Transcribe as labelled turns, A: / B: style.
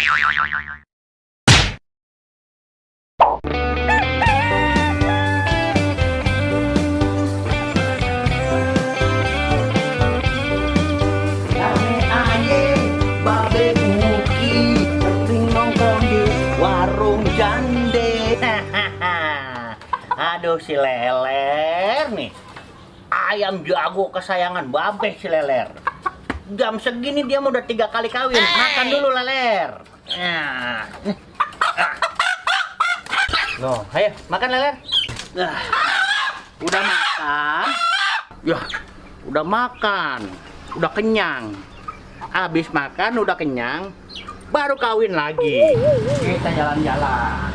A: Rame aja, babe Muki sering nongkrong di warung jande. Aduh si Leler nih, ayam jago kesayangan babe si Leler. Jam segini dia udah 3 kali kawin. Makan dulu Leler. Nah. Loh, ayo makan Leler. Udah makan? Ya, udah makan. Udah kenyang. Habis makan udah kenyang, baru kawin lagi. Kita jalan-jalan.